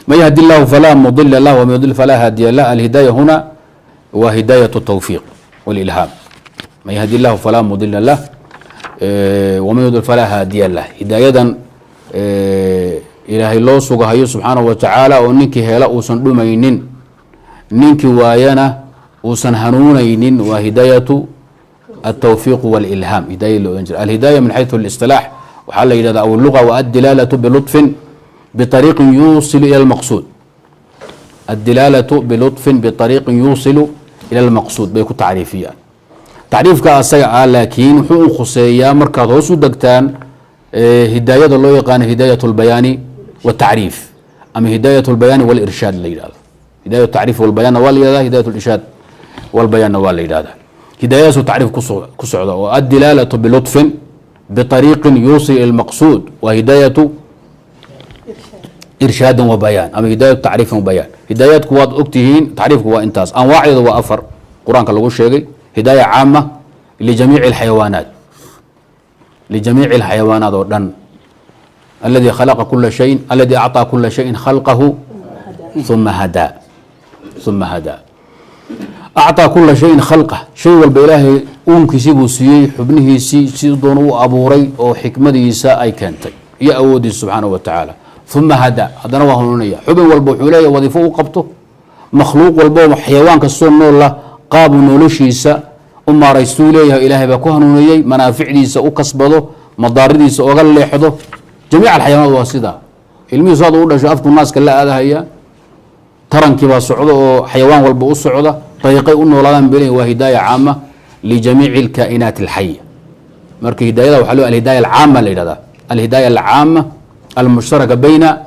Man yahdi اllahu falaa mudila lah wman yudlil falaa haadiya lah. Alhidaaya huna waa hidaayat الtawfiiq wاlilhaam. Man yahdi اllahu falaa mudila lah waman yudlil falaa haadiya lah. Hidaayadan Ilaahay loo sugahayo subxaanahu wa tacaala, oo ninkii hela uusan dhumaynin, ninkii waayana uusan hanuunaynin, waa hidaayatu الtawfiiq wاlilhaam. Hidaaya la ohan jira alhidaaya min xayثu الاصطilaax waxaa la yidhahda aw luga wa addilaalatu bilطfin biطariiqin yuusilu ila اlmaqsuud. Addilaalatu bilطfin biطariiqin yuusilu ila اlmaqsuud bay ku tacriifiyaan tacriifka asaga ah. Laakiin wuxuu u khuseeyaa markaad hoos u degtaan hidaayada loo yaqaano hidaayat اlbayaani wالtacriif ama hidaayat اlbayaani wاlirshaad la yidhahdo. Hidaayat tacriif walbayaanna waa la yihahda, hidayat lirshaad walbayaanna waa la yidhahda. Hidaayadaasuu tacriif ku socda oo addilaalatu bilطfin biطariiqin yuusil ila lmaqsuud waa hidaayatu irshaadin wa bayaan ama hidaayatu tacriifin wa bayaan. Hidaayaadku waad ogtihiin, tacriifku waa intaas. Anwaacdeedu waa afar Qur-aanka lagu sheegay: hidaaya caama lijamiici alxayawaanaat, lijamiici alxayawaanaat oo dhan, aladi khalaqa kula shayin, aladi acطaa kula shayin khalqahu uma hadaa, uma hadaa. Acطaa kula shayin khalqah, shay walba Ilaahay uunkiisii buu siiyey xubnihiisii, si doon u abuuray oo xikmadiisa ay keentay iyo awooddiisa subxaanahu wa tacaala. Uma hada, haddana waa hanuunaya. Xubin walba wuxuu leeyahy wadiifo u qabto. Makhluuq walbo, xayawaan kastoo noola, qaabu noloshiisa u maaraystuu leeyahay. Ilaahay baa ku hanuuniyey, manaaficdiisa u kasbado, madaaridiisa oga leexdo. Jamiic alxayawaanaat waa sidaa. Ilmihiisu haduu u dhasho afku naaska la aadahaya, tarankii baa socda oo xayawaan walba u socda, dariiqay u noolaadaan bay leeyihin. Waa hidaaya caama lijamiici alkaa'inaat alxaya. Marka hidaayada waxaa loo alhidaaya alcaama la yidhahdaa, alhidaaya alcaama almushtaraka bayna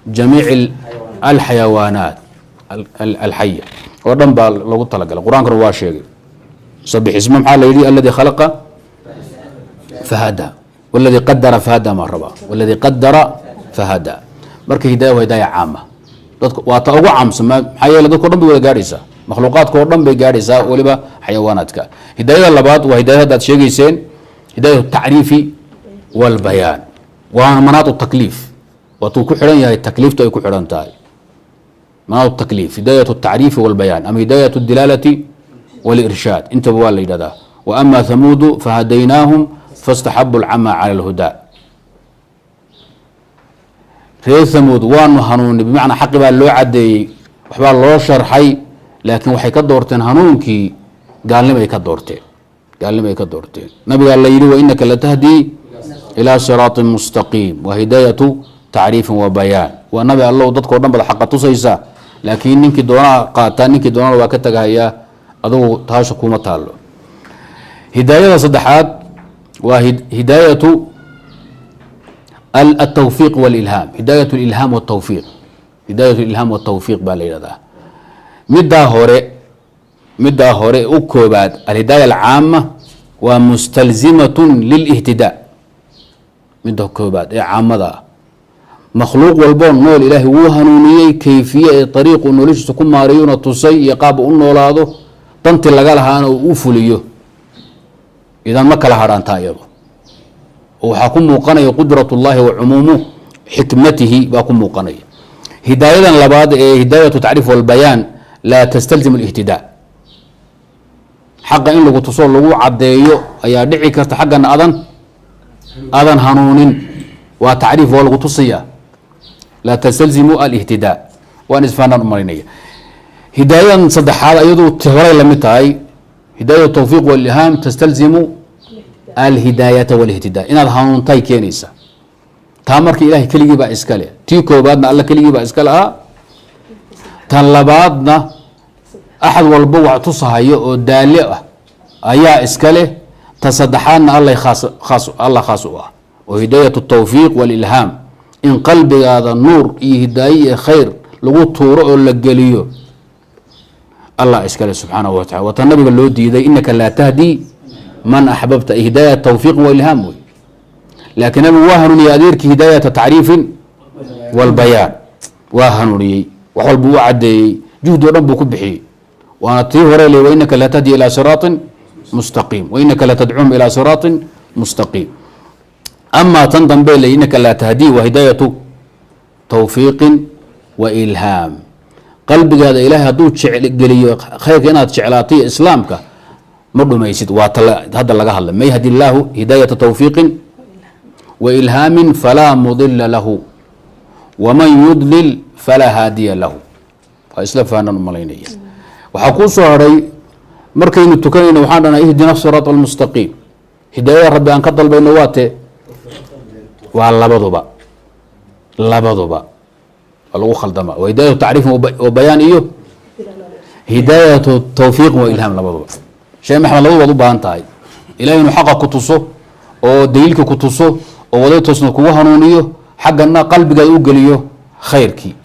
jamiici alxayawaanaat alxaya oo dhan baa loogu talagalay. Qur-aankuna waa sheegay. Sabixisma maxaa la yidhi? Aladi khalaqa fahada, wاladii qadara fahada, maa rabaa wاladii qadara fahada. Marka hidaya waa hidaaya caama, dadka waa ta ugu caamsan. Maxaa yeele dadko dhan bay wada gaadhaysaa, makhluuqaadka oo dhan bay gaadhaysaa, weliba xayawaanaadka. Hidaayada labaad waa hidaayada haddaad sheegayseen, hidaayat tacriifi wاlbayaan, waana manaat takliif, waatuu ku xidhan yahay takliiftu ay ku xidhan tahay manaat takliif. Hidaayat الtacriifi wاlbayaan ama hidaayat اdilaalati wاlirshaad intaba waa la yidhahdaa. Wa ama thamuudu fahadaynaahum faاstaxabu اlcama cala اlhudaa. Reer Thamuud waanu hanuunay, bimacnaa xaqi baa loo cadeeyey, waxbaa loo sharxay, laakiin waxay ka doorteen hanuunkii, gaalnimay ka doorteen, gaalnimay ka doorteen. Nabigaa la yidhi: wainaka latahdii ilaa siraaطin mustaqiim. Waa hidaayatu tacriifin wa bayaan. Waa Nabi Allow, dadkao dhan baad xaqa tusaysaa, laakiin ninkii doonaa qaataa, ninkii doonana waa ka tagahayaa, adugu taasha kuma taalo. Hidaayada saddexaad waa hidaayatu altawfiiq wاlilhaam, hidaayat اlilhaam wاtawfiiq, hidaayat ilhaam wاtawfiiq baa la yidhahdaa. Middaa hore, middaa hore u koobaad, alhidaaya alcaama, waa mustalzimatun lilihtidaa. Midda koobaad ee caamada ah, makhluuq walboo nool Ilaahay wuu hanuuniyey, kayfiye ee ariiqu noloshiisa ku maariyuna tusay iyo qaab u noolaado, danti laga lahaana uu u fuliyo. Idan ma kala hadhaantaa iyado, oo waxaa ku muuqanaya qudrat اllahi wa cumuumu xikmatihi baa ku muuqanaya. Hidaayadan labaad ee hidaayatu tacriif walbayaan laa tastalzim اlihtidaa. Xaqa in lagu tuso, lagu cadeeyo ayaa dhici karta, xaggana adan hanuunin. Waa tacriif, waa lagu tusaya, laa tastalzimu alihtidaa. Waan isfaanaan umarinaya. Hidaayadan saddexaad iyadu horay lamid tahay, hidaayat tawfiiq walilhaam, tastalzimu alhidaayata walihtidaa, inaad hanuuntay keenaysa taa. Marka Ilahay keligii baa iskale. Tii koobaadna Alla keligii baa iska lahaa, tan labaadna axad walba wax tusahayo oo daale ah ayaa iska leh, ta saddexaadna alla khaas, khaas alla khaas u ah, oo hidaayat الtawfiiq walilhaam, in qalbigaada nuur iyo hidaaye iyo khayr lagu tuuro oo la geliyo, Allah iskale subxaanahu wa tacala. Waa tan nabiga loo diiday: inaka laa tahdi man axbabta. Hidaaya tawfiiq wa ilhaam wey, laakiin nabigu waa hanuuniyey adeerkii hidaayata tacriifin walbayaan waa hanuuniyey, wax walbuu u cadeeyey, juhdi o dhan buu ku bixiyey. Waana tii hore le: wainaka la tahdi ilaa siraaطin mustaqiim, wainaka latadcuuhum ilaa siraaطin mustaqiim. Ama tan dambe le inaka laa tahdi waa hidaayatu tawfiiqin Wa ilhaam. Qalbigaada Ilaahay hadduu jecgeliyo khayrka inaad jeclaatay islaamka, ma dhumaysid. Waa ta hadda laga hadlay: man yahdi illaahu hidaayata tawfiiqin wa ilhaamin falaa mudila lahu, waman yudlil falaa haadiya lahu. Waa isla fahnaan u malaynaya. Waxaa kuu soo hadhay, markaynu tukanayno waxaan dhanaa ihdina siraat almustaqiim. Hidaayada Rabbi aan ka dalbayno waa te? Waa labaduba. Labaduba waa lagu khaldama. Waa hidaayatu tacriifin wa bayaan iyo hidaayatu tawfiiqin wa ilhaam, labaduba. Sheekh Maxamed, labadu waad u baahan tahay. Ilahay inuu xaqa ku tuso oo daliilka ku tuso oo waday toosna kugu hanuuniyo, xaggana qalbigaada u geliyo khayrkii,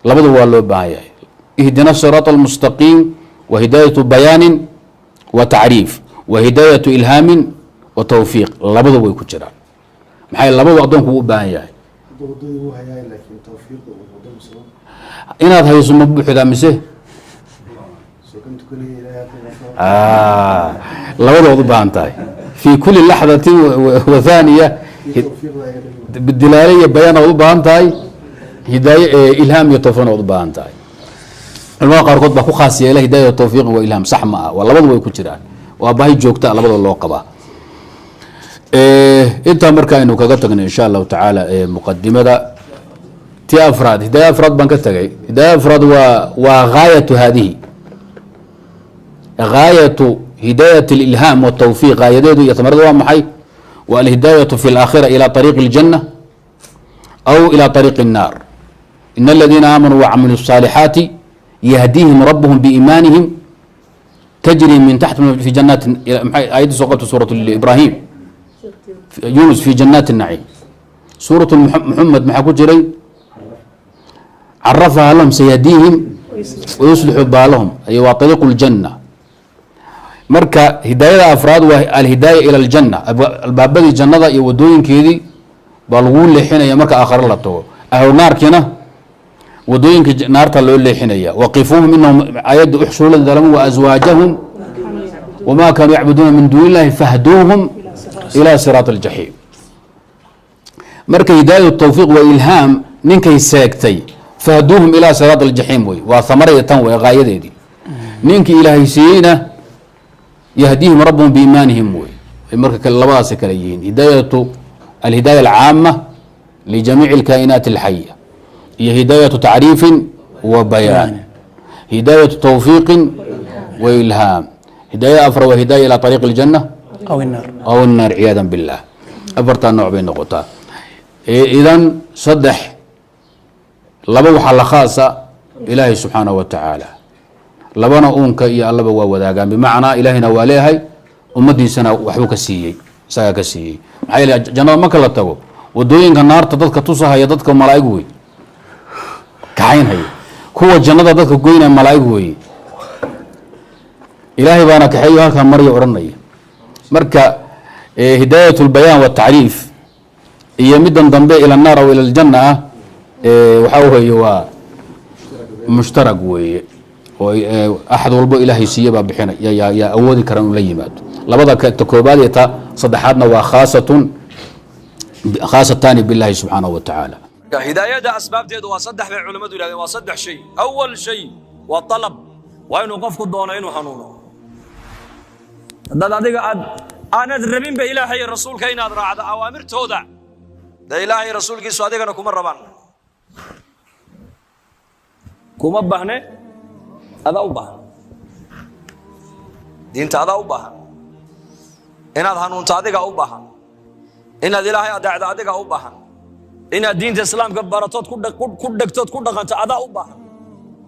labaduba waa loo baahan yahay. Ihdina siraat almustaqiim wa hidaayatu bayaanin wa tacriif wa hidaayatu ilhaamin wa tawfiiq, labaduba way ku jiraan. Maxay labadu addoonku u baahan yahay? Hadda wadadii wuu hayaay, laakiin tawfiiqda uu wado muslim Inaad hayso ma buuxdaa mise? Soo kan tukanaya Ilaahay hadda Labada waad u baahan tahay fi kuli laxdatin wa thaniya. Tawfiiqda ayaa laga Dilaale iyo bayaan waad u baahan tahay, hidaaye, ilhaam iyo tawfiiqna waad u baahan tahay. Culamada qaarkood baa ku khaas yeela hidaaya tawfiiqin wa ilhaam. Sax ma ah, waa labadu way ku jiraan, waa baahi joogta a labada loo qabaa. Intaa marka aynu kaga tagnay, insha Allahu tacaala, muqadimada ti afraad, hidaaya afraad baan ka tagay. Hidaaya afraad waa gaayatu haadihi, gaayatu hidaayat اlilhaam wالtawfiiq. Gaayadeedu iyo tamaradu waa maxay? Waa alhidaayatu fi اlaakhira ila طariiqi اljanna aw ila طariiqi الnaar. In aladiina aamanuu wacamiluu الصaalixaati yahdiihim rabuhum biiimaanihim, tajri min taxti fi janaati. Maxay aayadda soo qabta? Suurat Ibrahim, Yunus, fi janaati الnaciim. Suurat Muxamed maxaa ku jiray? Carafaha lahum sayahdiihim wayuslixu baalahum. Ay waa طariiqu اljanna. Marka hidaayada afraad waa alhidaaya ila aljanna. Albaabadii jannada iyo wadooyinkeedii baa laguu leexinaya marka aakhare la tago. Ahlu naarkiina wadooyinka naarta loo leexinaya. Waqifuuhum inahum, aayadda, uxshuru ladina dalamuu waazwaajahum wma kaanuu yacbuduuna min duuni illahi fahduuhum ila siraat aljaxiim. Marka hidaayat tawfiiq wa ilhaam ninkay seegtay, fahduuhum ilaa siraat aljaxiim wey, waa hamarada tan wey gaayadeedii. Ninkii Ilaahay siiyeyna yahdiihim rabuhum biiimaanihim wey. Ay marka kale labadaasay kale yihiin: hidaayatu alhidaaya alcaama lijamiici alkaa'inaat alxaya iyo hidaayatu tacriifin wa bayaan, hidaayatu tawfiiqin wa ilhaam. Hidaayada afar waa hidaaya ilaa طariiqi اljanna aw الnaar aw الnaar, ciyaada billah. Afartaa nooc bay noqotaa. Idan saddex, laba waxaa la khaasa Ilaahay subxaanaه wa tacaala, labana uunka iyo Allaba waa wadaagaan. Bimacnaa Ilaahayna waa leeyahay, ummadiisana waxbuu ka siiyey, isagaa ka siiyey. Maxaa yeele jannada marka la tago, wadooyinka naarta dadka tusahaya dadka malaa'ig wey kaxaynhaya, kuwa jannada dadka goynaya malaa'ig weeye. Ilaahay baana kaxeeyo halkaa marya odhanaya. Marka hidaayat اlbayaan wالtacriif iyo midan dambe ila الnaar aw ila اljanna ah, waxaa weeye waa mushtarag weeye oo axad walbo Ilaahay siiye baa bixinay, yaa awoodi kara inuu la yimaado. Labada ta koobaad iyo ta saddexaadna waa khaasatun, khaasataani billahi subxaanahu wa tacaala. Marka hidaayada asbaabteedu waa saddex bay culimmadu yidhahdeen, waa saddex shay. Awal shay waa talab, waa inuu qofku doono inuu hanuuno. Haddaad adiga aad aanad rabinba Ilaahay iyo rasuulka inaad raacdo awaamirtooda, dee Ilaahay rasuulkiisu adigana kuma rabaan, kuma bahne. Adaa u baahan diinta, adaa u baahan inaad hanuunto, adigaa u baahan inaad Ilaahay adeecdo, adigaa u baahan inaad diinta islaamka baratood ku dhegtood ku dhaqanto, adaa u baahan.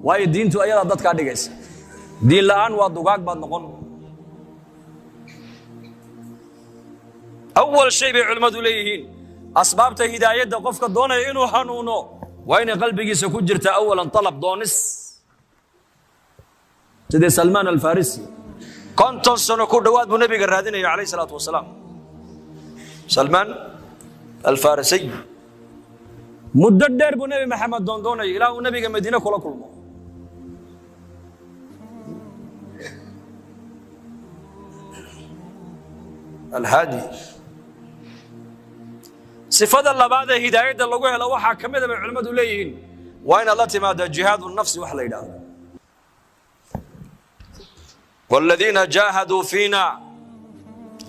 Waayo diintu ayadaa dadkaa dhigaysa. Diin la'aan waa dugaag baad noqon. Awal shay bay culimmadu leeyihiin, asbaabta hidaayadda, qofka doonaya inuu hanuuno waa inay qalbigiisa ku jirta awalan talab, doonis. Sidii Salmaan Alfarisi, 50 sano ku dhowaad buu nabiga raadinaya calayh salaatu wasalaam. Salmaan Alfarisiy muddo dheer buu Nebi Maxamed doondoonaya ilaa uu nabiga Madiine kula kulmo. Alhaadi. Sifada labaad ee hidaayadda lagu helo waxaa ka mid a bay culimmadu leeyihiin Waa inaad la timaadaa jihaadu nafsi wax la yidhaahdo. Waaladiina jaahaduu fiina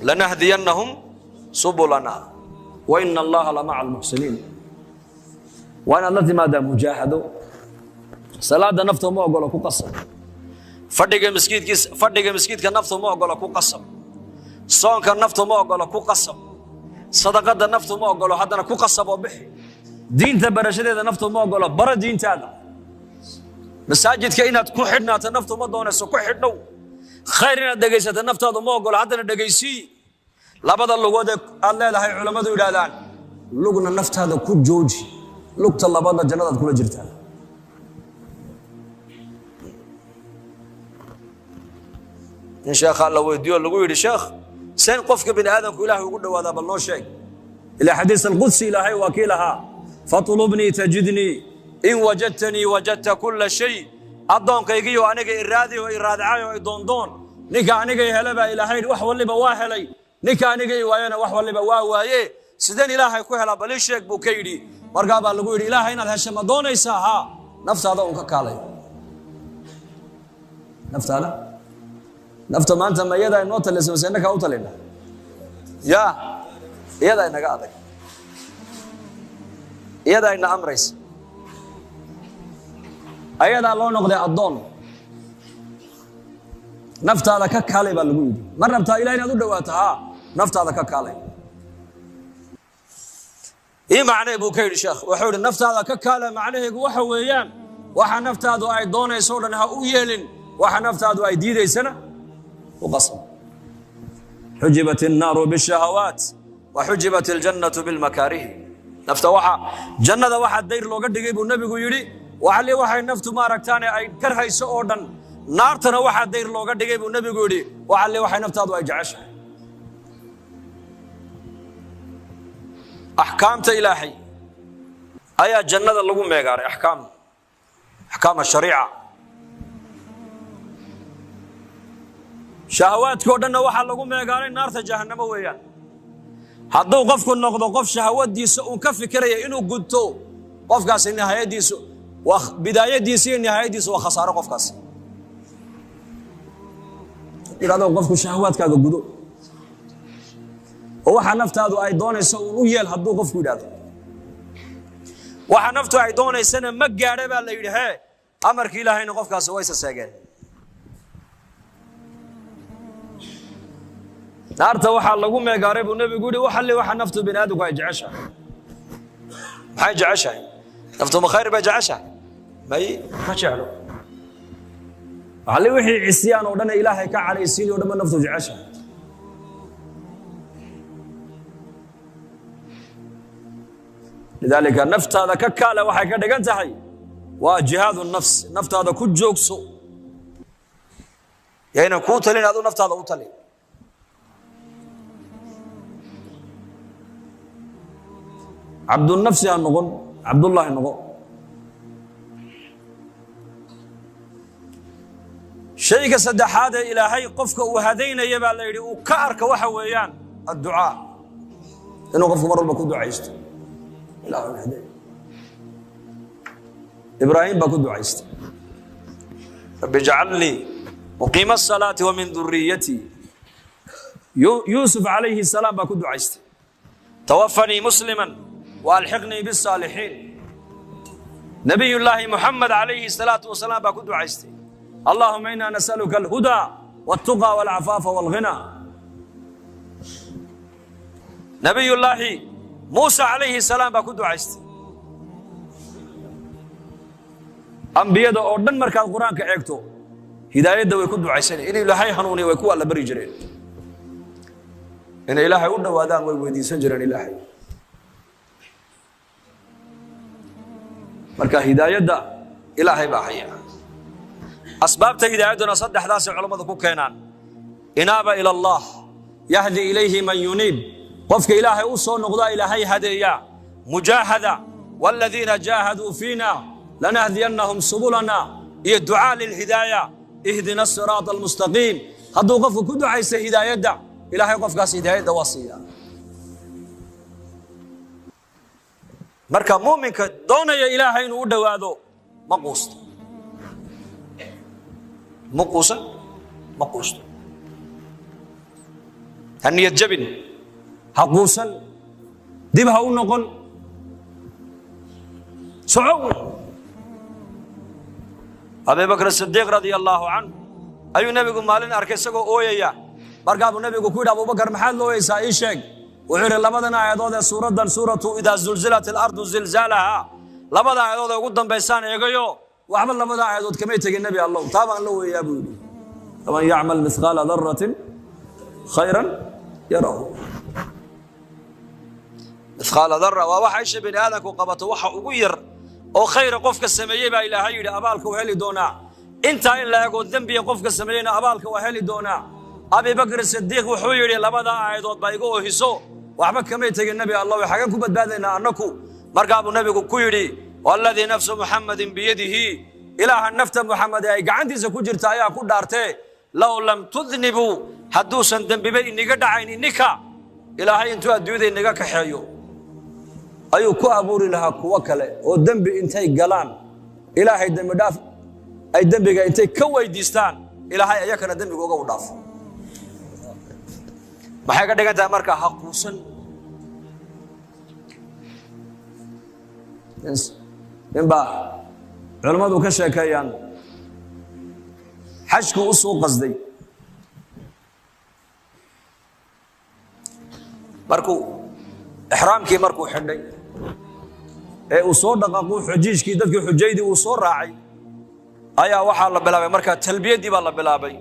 lanahdiyannahum subulana wa ina allaha lamaca almuxsiniin. Waa inaad la timaadaa mujaahado. Salaada nafta ma ogolo, ku qasab. Fadhiga miskiidkiis, fadhiga miskiidka naftu ma ogolo, ku qasab. Soonka naftu ma ogolo, ku qasab. Sadaqada naftu ma ogolo, haddana ku qasab oo bixi. Diinta barashadeeda naftu ma ogolo, bara diintaada. Masaajidka inaad ku xidhnaato naftu ma doonayso, ku xidhnow. Khayr inaad dhegaysato naftaadu ma ogolo, haddana dhegaysii. Labada lugood ee aad leedahay, culammadu yidhaahdaan, lugna naftaada ku jooji, lugta labaadna jannadaad kula jirtaa. In sheekhaa la weydiiyo, lagu yidhi: "Sheekh, seen qofka bini aadamku ilaahay ugu dhowaadaa? Bal noo sheeg." Ilaa xadiis alqudsi ilaahay waa kii lahaa: "Fatlubnii tajidnii, in wajadtanii wajadta kulla shay." Addoonkaygiyo aniga iraadi oo iraadcayo i doondoon. Ninka aniga i hele baa ilaahay wax waliba waa helay, ninka aniga i waayana wax waliba waa waaye. Sideen ilaahay ku helaa, bal ii sheeg, buu ka yidhi. Markaa baa lagu yidhi: "Ilaahay inaad hesha ma doonaysaa?" "Haa." "Naftaada un ka kaalay." Naftaada, nafta maanta ma iyadaa inoo talisa mase innakaa u talina? Ya, iyadaa inaga adag, iyadaa ina amraysa, ayadaa loo noqday addoon. Naftaada ka kaalay baa lagu yidhi. Ma rabtaa ilaah inaad u dhawaato? "Haa." "Naftaada ka kaalay." "Ii macnee," buu ka yidhi sheekh. Wuxuu yidhi: "Naftaada ka kaale macnaheegu waxa weeyaan, waxa naftaadu ay doonayso o dhan ha u yeelin, waxa naftaadu ay diidaysana u qasab. Xujibat innaaru bishahawaat wa xujibat aljannatu bilmakaarihi." Nafta waxa jannada waxaa dayr looga dhigay, buu nebigu yidhi, waxali waxay naftu maaragtaane ay karhayso oo dhan. Naartana waxaa dayr looga dhigay, buu nebigu yidhi, waxali waxay naftaadu ay jeceshahay. Axkaamta ilaahay ayaa jannada lagu meegaaray, axkaam ashariica. Shahawaadka o dhanna waxaa lagu meegaaray naarta jahannamo weeyaan. Hadduu qofku noqdo qof shahawadiisa uun ka fikiraya inuu gudto, qofkaasi nihaayadiisu waa, bidaayadiisa iyo nihaayadiisu waa khasaaro. Qofkaasi yidhahdo qofku shahawaadkaaga gudo oo waxa naftaadu ay doonayso uun u yeel, hadduu qofku yidhahdo waxa naftu ay doonaysana ma gaadha, baa la yidhi hee, amarkii ilaahayna qofkaasi waysa seegeen. Naarta waxaa lagu meegaaray, buu nebigu yidhi, waxalli waxa naftu bini aadamku ay jeceshahay. Maxay jeceshahay naftu? Ma khayr bay jeceshahay? May, ma jeclo. Waxalli wixii cisyaan oo dhan ee ilaahay ka cadhaysiin oo dhan ba naftu jeceshahay. Lidaalika naftaada ka kaale waxay ka dhigan tahay waa jihaadu nafs. Naftaada ku joogso, yaynan kuu talin, adu naftaada u talin. Cabdunafsi ha noqon, cabdullaahi noqon. Shayga saddexaad ee ilaahay qofka uu hadaynaya, baa la yidhi, uu ka arka waxa weeyaan adducaa, inuu qofku mar walba ku ducaysto: "Ilaahu haday." Ibraahim baa ku ducaystay: "Rabbi ijcalnii muqiima asalaati wa min duriyatii." Yuusuf calayhi salaam baa ku ducaystay: "Tawafanii musliman wa alxiqnii bisaalixiin." Nabiyullaahi Muxamed calayhi salaatu wasalaam baa ku ducaystay: "Allahuma inaa nasaluka alhudaa waltuqaa walcafaafa walghinaa." Nabiyullaahi Muusa calayhi salaam baa ku ducaystay. Ambiyada oo dhan markaad qur-aanka eegto, hidaayadda way ku ducaysanay. In ilaahay hanuuniya way ku alla bari jireen, inay ilaahay u dhowaadaan way weydiisan jireen ilaahay. Marka hidaayadda ilaahay baa haya. Asbaabta hidaayadduna saddexdaasay culammadu ku keenaan: inaaba ila Allah, yahdi ilayhi man yuniib, qofka ilaahay u soo noqdaa ilaahay hadeeyaa; mujaahada, waaladiina jaahaduu fiina lanahdiyannahum subulana; iyo ducaa lilhidaaya, ihdina asiraata almustaqiim. Hadduu qofku ku ducaysta hidaayadda, ilaahay qofkaas hidaayadda waa siiyaa. Marka muuminka doonaya ilaahay inuu u dhowaado Ma quusto, ma quusan, ma quusto. Ha niyad jabin, ha quusan, dib ha u noqon, soco. Abi Bakr Sidiiq radia Allaahu canhu ayuu nebigu maalin arkay isagoo ooyaya. Markaa buu nebigu ku yidhi, "Abubakar, maxaad la ooyeysaa? Ii sheeg." Wuxuu yidhi, "Labadan aayadood ee suuraddan, suuratu idaa zulzilat alardu zilzaalaha, labada aayadood ee ugu dambaysaan eegayo, waxba labada aayadood kamay tegin, Nebi Allow, taa baan la ooyayaa," buu yidhi. Faman yacmal mithqaala daratin khayran yarahu. Mithqaala dara waa waxa isha bini aadamku qabato. Waxa ugu yar oo khayra qofka sameeyey baa Ilaahay yidhi abaalka waa heli doonaa. Intaa in la ego dembiga qofka sameeyeyna abaalka waa heli doonaa. Abi Bakr Sidiiq wuxuu yidhi, "Labadaa aayadood baa iga ohiso, waxba kamay tegin, Nebi Allah, xagan ku badbaadaynaa annaku?" Markaa buu nebigu ku yidhi, "Waladii nafsu Muxamadin biyadihi," Ilaaha nafta Muxamed ee ay gacantiisa ku jirta ayaa ku dhaartee, "low lam tudnibuu," hadduusan dembiba iniga dhacayn ininka, Ilaahay intuu adduunyada inaga kaxeeyo ayuu ku abuuri lahaa kuwo kale oo dembi intay galaan Ilaahay dembi dhaaf ay dembiga intay ka weydiistaan, Ilaahay ayakana dembiga uga u dhaafo. Maxay ka dhigan tahay marka? Ha quusan. Ninbaa culammadu ka sheekeeyaan, xajkuu u soo qasday. Markuu ixraamkii markuu xidhay ee uu soo dhaqaaqu xujiijkii, dadkii xujaydii uu soo raacay, ayaa waxaa la bilaabay markaa talbiyaddii baa la bilaabay: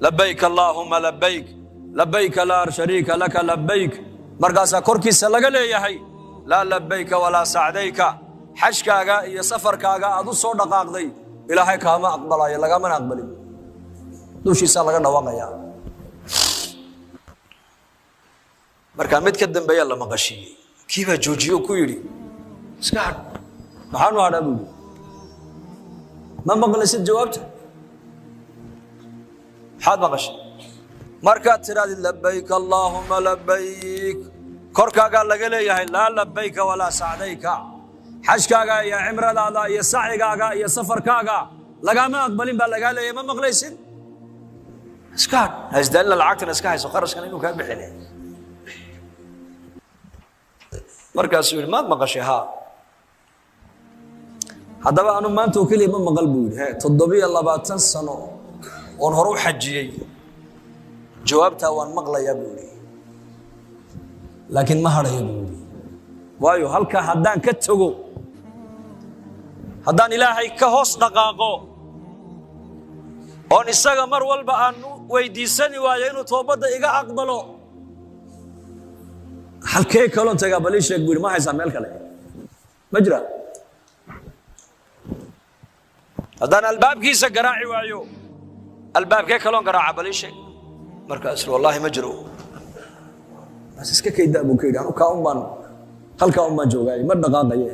"Labayk allaahuma labayk, labayka laa shariika laka labayk." Markaasaa korkiisa laga leeyahay: "Laa labayka walaa sacdayka." Xajkaaga iyo safarkaaga aad u soo dhaqaaqday Ilaahay kaama aqbalayo, lagamana aqbalin. Dushiisaa laga dhawaaqayaa. Markaa mid ka dambeeya la maqashiiyey, kii baa joojiye oo ku yidhi, "Iska hadh." "Maxaanu hadhaa?" buu yidhi. "Ma maqlaysid jawaabta? Maxaad maqashay? Markaad tidhahdid 'Labayk allaahuma labayk,' korkaagaa laga leeyahay 'Laa labayka walaa sacdayka.' Xajkaaga iyo cimradaada iyo sacigaaga iyo safarkaaga lagaama aqbalin baa lagaa leeyahay. Ma maqlaysid? Iska hadh, haisdaalina, lacagtana iska hayso, qarashkan inuu kaa bixine." Markaasuu yidhi, "Maad maqashay?" "Haa." "Haddaba anu maanta oo keliya ma maqal," buu yidhi. "He, 27 sano oon hore u xajiyey jawaabtaa waan maqlayaa," buu yidhi, "laakiin ma hadhayo," buu yidhi, "waayo halkaa haddaan ka tago, haddaan Ilaahay ka hoos dhaqaaqo oon isaga mar walba aan u weydiisani waayo inuu toobadda iga aqbalo, halkee kaloon tagaa? Bal ii sheeg," buu yidhi. "Ma haysaa meel kale? Ma jira. Haddaan albaabkiisa garaaci waayo, albaabkee kaloon garaaca? Bal ii sheeg." Markaas, "Wallaahi ma jiro, bas iska kaydaa," buu ka yidhi. "Anu kaa un baan, halkaa un baan joogaay, ma dhaqaaqaye."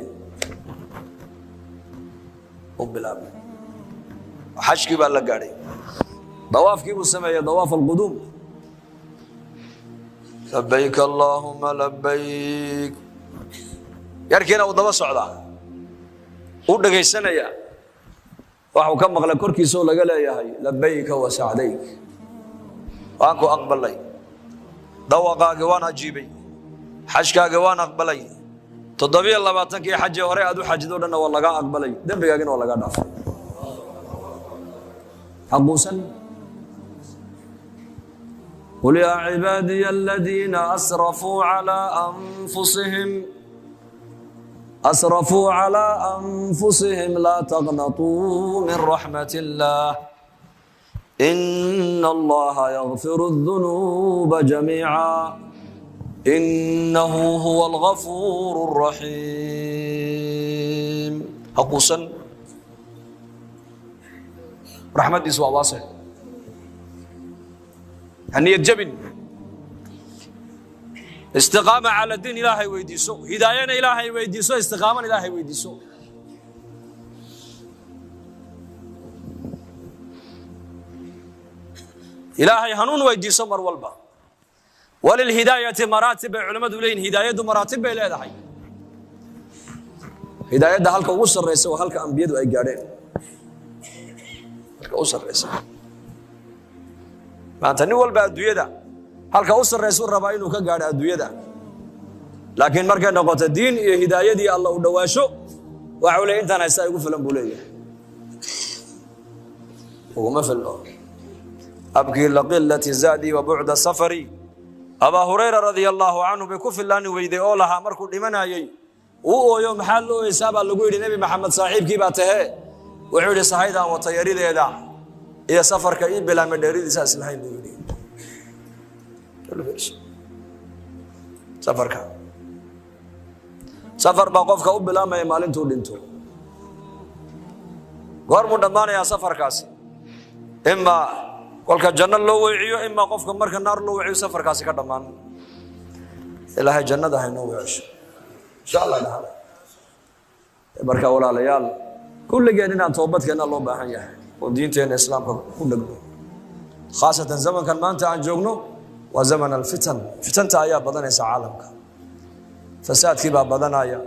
U bilaabay. Xajkii baa la gaadhay, dawaafkii buu sameeyey, dawaaf alquduum: "Labayk allaahuma labayk." Yarkiina uu daba socdaa, u dhegaysanaya. Waxuu ka maqlay korkiisoo laga leeyahay: "Labayka wa sacdayk, waan ku aqbalay, dawaqaagi waan ajiibay, xajkaagi waan aqbalay, 27-kii xaji hore aad u xajido dhanna waa lagaa aqbalay, dembigaagina waa lagaa dhaafay." Haquusan. قل يا عبادي الذين أسرفوا على أنفسهم لا تقنطوا من رحمة الله إن الله يغفر الذنوب جميعا إنه هو الغفور الرحيم. Haquusan, raxmaddiisu waa waasic. Ha niyad jabin. Istiqaama cala diin Ilaahay weydiiso, hidaayana Ilaahay weydiiso, istiqaamana Ilaahay weydiiso. Ilaahay hanuun weydiiso mar walba. Walilhidaayati maraatib bay culimmadu leeyihin. Hidaayaddu maraatib bay leedahay. Hidaayadda halka ugu sarraysa waa halka ambiyadu ay gaadheen. Halka u sarreysa. Maanta nin walba adduunyada halka u sarreysa u rabaa inuu ka gaadho adduunyada, laakiin markay noqoto diin iyo hidaayadii Alla u dhawaasho, waxa uu leeyahay intaan haystaa igu filan buu leeyahay. Uguma filno. Abkii laqilati zaadii wa bucda safari. Abaa Hurayra radia allaahu canhu bay ku fillaani weyday oo lahaa markuu dhimanayey uu ooyo, maxaad la ooyeysaa baa lagu yidhi, Nebi Maxamed saaxiibkii baa tahee. Wuxuu yidhi sahaydaan wata yarideeda iyo safarka ii bilaamay dheeridiisa islahayn buu yidhi. Safarka safar baa qofka u bilaamaya maalintuu dhinto. Goormuu dhammaanayaa safarkaasi? Imaa kolka janno loo weeciyo, imaa qofka marka naar loo weeciyo safarkaasi ka dhammaan. Ilaahay jannada haynoo weecisho insha Allah tacaala. Marka walaalayaal, kulligeen inaan toobadkeenna loo baahan yahay oo diinteenna islaamka ku dhegno, khaasatan zamankan maanta aan joogno waa zaman alfitan. Fitanta ayaa badanaysa caalamka, fasaadkii baa badanaya,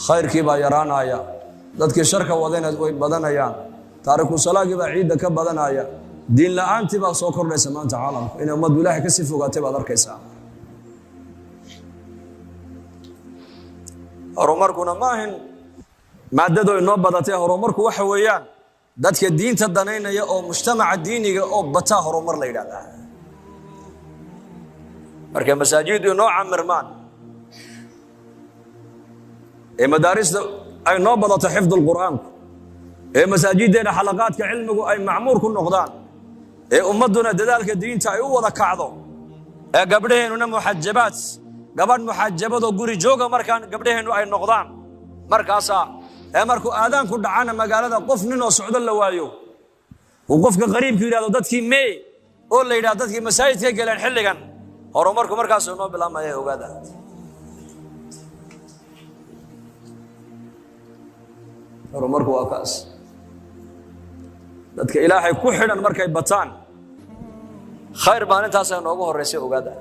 khayrkii baa yaraanaya, dadkii sharka wadayna way badanayaan, taariku salaagii baa ciidda ka badanaya, diin la-aantii baa soo kordhaysa maanta caalamku. Inay ummaddu ilaahay kasii fogaatay baad arkaysaa. Horumarkuna ma ahin maadadu inoo badatay. Horumarku waxa weeyaan dadka diinta danaynaya oo mujtamaca diiniga oo bataa horumar la yidhahdaa. Markay masaajiddu inoo camirmaan ee madaarista ay noo badato xifdu lqur'aanku, ee masaajiddeena xalaqaadka cilmigu ay macmuur ku noqdaan, ee ummadduna dadaalka diinta ay u wada kacdo, ee gabdhaheennuna muxajabaad, gabadh muxajabadoo guri jooga markaan gabdhaheennu ay noqdaan, markaasaa ee markuu aadaanku dhacana magaalada qof ninoo socdo la waayo, uu qofka qariibku yidhahdo dadkii mee, oo la yidhahdo dadkii masaajidka galeen xilligan, horumarku markaasuu inoo bilaabmaya. Ogaada horumarku waa kaas. Dadka ilaahay ku xidhan markay bataan khayr maalintaasa inoogu horreysay. Ogaada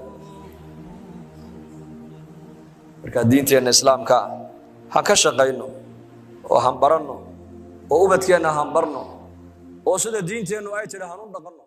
marka diinteenna islaamka han ka shaqayno oo han baranno oo ubadkeenna han barno oo sida diinteennu ay tidhi han u dhaqanno.